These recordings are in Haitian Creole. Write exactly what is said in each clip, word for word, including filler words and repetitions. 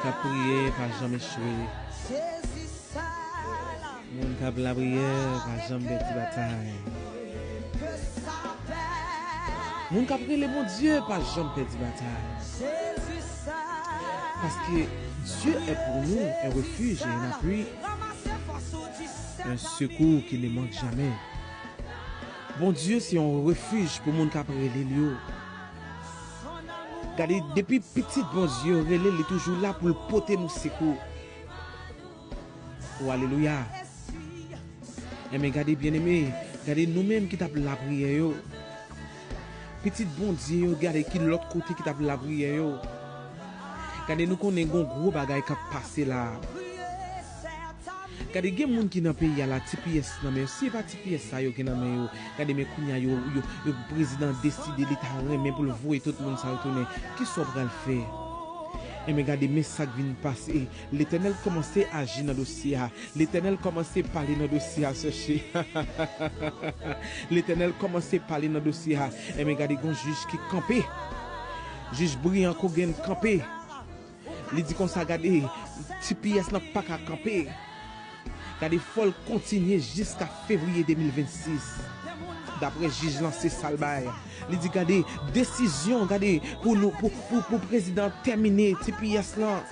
K ap priye pa janm echwe. Moun k ap lapriyè pa janm pèdi batay. Moun k ap rele Bondye pa janm pèdi batay. Paske Dieu est pour nous un refuge et un appui, un secours qui ne manque jamais. Bondye se yon refij pou moun k ap rele l yo. Gade, depi pitit Bondye yo rele, li toujou la pou l pote nou sekou. O, alelouya. Enben, gade, byeneme, gade nou menm ki t ap lapriyè yo. Pitit Bondye yo, gade ki lòt kote ki t ap lapriyè yo. Gade, nou konnen gon gwo bagay k ap pase la. Gade, gen moun ki nan peyi a la, T P S nan men yo. Si e pa T P S sa yo gen nan men yo, gade, men kounye a yo, yo, yo prezidan deside li ta renmen pou l voye tout moun sa yo tounen. Kisa w pral fè? Enben, gade, men sa k vin pase. Letènèl kòmanse aji nan dosye a. Letènèl kòmanse pale nan dosye a, chèche. Letènèl kòmanse pale nan dosye a. Enben, gade, gon jij ki kanpe. Jij Brian Cogan kanpe. Li di konsa, gade, T P S lan pa ka kanpe. Gade, fò l kontinye jiska fevriye de mil vennsis. Daprè jij lan, se sa l bay. Li di, gade, desizyon, gade, pou nou, pou, pou, pou prezidan tèmine T P S lan.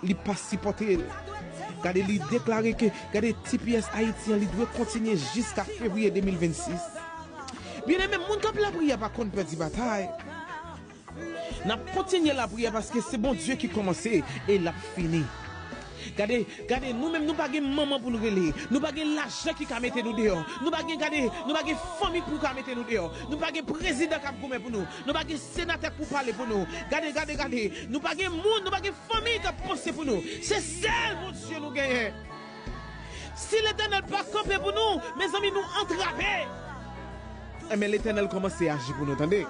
Li pa sipòte l. Gade, li deklare ke, gade, T P S Ayiti an, li dwe kontinye jiska fevriye de mil vennsis. Byeneme, moun k ap lapriyè pa konn pèdi batay. N ap kontinye lapriyè paske se Bondye ki kòmanse e l ap fini. Gade, gade, nou menm nou pa gen manman pou n rele. Nou pa gen lajan ki ka mete nou deyò. Nou pa gen, gade, nou pa gen fanmi pou ka mete nou deyò. Nou pa gen prezidan k ap goumen pou nou. Nou pa gen senatè k pou pale pou nou. Gade, gade, gade. Nou pa gen moun, nou pa gen fanmi k ap panse pou nou. Se sèl Bondye nou genyen. Si Letènèl pa kanpe pou nou, mezanmi, nou antrave. Enben, Letènèl kòmanse aji pou nou, tande.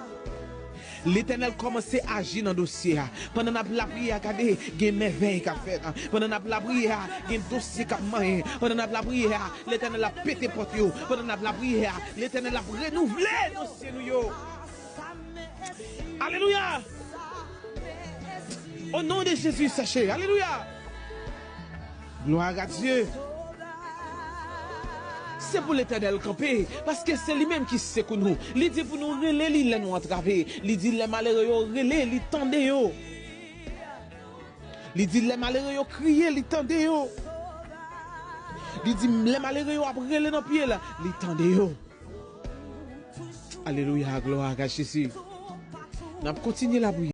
Letènèl kòmanse aji nan dosye a. Pandan n ap lapriyè a, gade, gen mèvèy k ap fèt. Pandan n ap lapriyè a, gen dosye k ap manyen. Pandan n ap lapriyè a, Letènèl ap pete pòt yo. Pandan n ap lapriyè a, Letènèl ap renouvle dosye nou yo. Alelouya! O non de Jezi, chèche. Alelouya! Glwa a Dye. Se pou Letènèl kanpe, paske se li menm ki sekou nou. Li di pou nou rele li lè nou antrave. Li di lè malere yo rele, li tande yo. Li di lè malere yo kriye, li tande yo. Li di lè malere yo ap rele nan pye l, li tande yo. Alelouya, glwa a Jezi. N ap kontinye lapriyè.